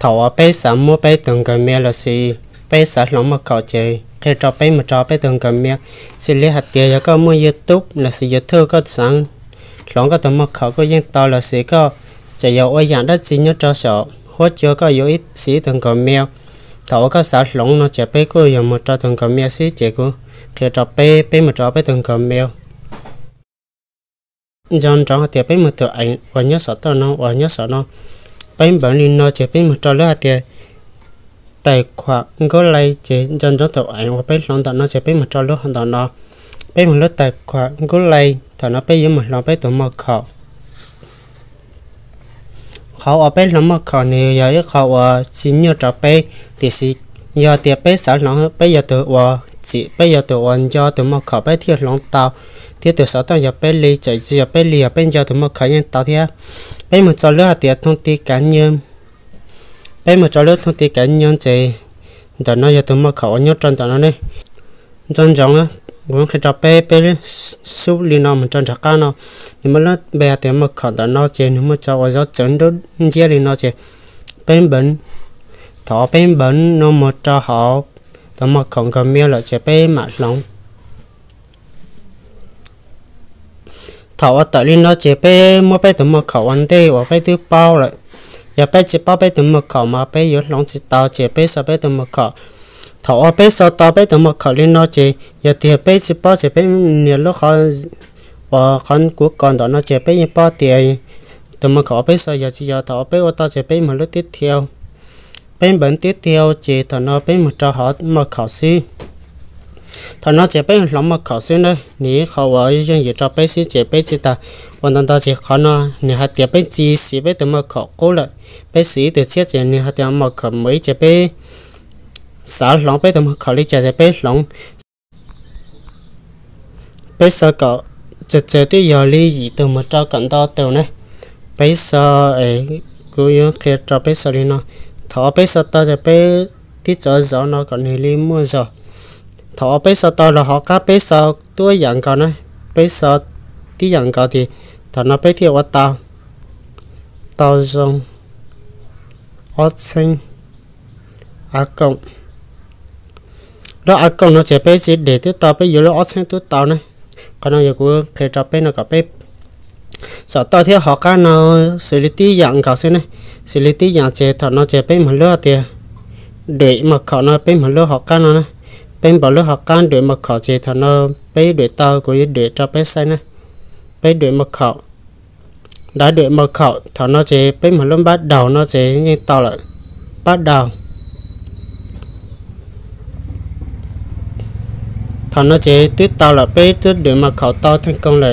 Thaum uas peb xav muab peb tus Gmail lossis peb xav hloov maj khaum ces qhia rau peb mus rau peb tus Gmail. Xws li hais tias yog koj muaj YouTube lossis YouTube koj xav hloov koj tus maj khaum kuj yeej tau, lossis koj tseem yog ua yam dab tsi nyob rau saum huab cua koj yuav ib xim ib tus Gmail. Thaum uas koj xav hloov no ces peb kuj yog mus rau tus Gmail xwb ces kuv qhia rau peb, peb mus rau peb tus Gmail. Nco ntsoov hais tias peb mus tus eev uas nyob saum toj no uas nyob saum no, peb npawv li no ces peb mus rau lub hais tias tais khuam Google ces nco ntsoov tus eev uas peb hloov ntawm no ces peb mus rau lub ntawm no. Peb mus lub tais khuam Google, thaum no peb yuav mus hloov peb tus maj khaum. Qhov uas peb hloov maj khaum nws yog ib qho uas tsis nyuaj rau peb, tiam sis yog tias peb xav hloov, peb yog tus uas tsim, peb yog tus uas nco tus maj khaum peb thiaj hloov tau, thiab tus xov tooj yog peb li, tseem tsis yog peb li, yog peb nco tus maj khaum yeej tau thiab. Peb mus txog lub hais tias thoob ti kav nyoog, peb mus txog lub thoob ti kav nyoog ces ntawm no yog tus maj khaum uas nyob rau ntawm no ne. Nco ntsoov, kuv qhia rau peb, peb xub li no mus rau nram qab no, nws muaj lub npe hais tias maj khaum ntawm no ces nws muaj tso uas zov txawv nrub nciab li no ces peb npawv. Thaum peb npawv no mus rau hauv tus maj khaum Gmail lawm ces peb mam hloov. Thaum uas tawm li no ces peb muab peb tus maj khaum ua ntej uas peb twb paub lawm. Yog peb tsis paub peb tus maj khaum mas peb yuav hloov tsis tau ces peb sau peb tus maj khaum. Thaum uas peb sau tau peb tus maj khaum li no ces yog tias peb tsis paub ces peb nias lub qhov uas qhov kuv kos ntawm no ces peb yeej paub tias tus maj khaum uas peb sau yog tsis yog. Thaum uas peb ua tau ces peb mus lub tib thiau, peb npawv tib thiau ces thaum no peb mus rau hauv maj khaum xwb. Thaum no ces peb hloov maj khaum xwb na, nws ib qho uas yooj yim rau peb xwb ces peb tsis tas ua ntau ntau ces qhov no nws hais tias peb tsis siv peb tus maj khaum qub lawm, peb siv ib tus tshiab ces nws hais tias maj khaum mus ib ces peb xav hloov peb tus maj khaum li cas ces peb hloov. Peb sau kom txawm txawm twb yog li yim tus mus rau kaum ntau tus na. Peb sau, kuv yuav qhia rau peb sau li no. Thaum uas peb sau tau ces peb tib txov zov no kom nws li muaj zog. Thaum uas peb sau tau los hauv qab peb sau tuab yam nkaus na, peb sau tib yam nkaus tias thaum no peb thiaj ua tau, tau zoo ob txheeb a koom. Lub a koom no ces peb tsis dem twb tau, peb yuav lub ob txheeb twb tau na. Qhov no yog kuv qhia rau peb no kom peb sau tau thiab hauv qab no xws li tib yam nkaus xwb ne. Xws li tib yam ces thaum no ces peb mus lub tias duem maj khaum no, peb mus lub hauv qab no na. Peb npawv lub hauv qab duem maj khaum ces thaum no peb duem tau, kuv yuav duem rau peb saib na. Peb duem maj khaum, dav duem maj khaum, thaum no ces peb mus lub pab daus no ces yeej tau lawm, pab daus. Thaum no ces twb tau lawm, peb twb duem maj khaum tau theej kooj lawm.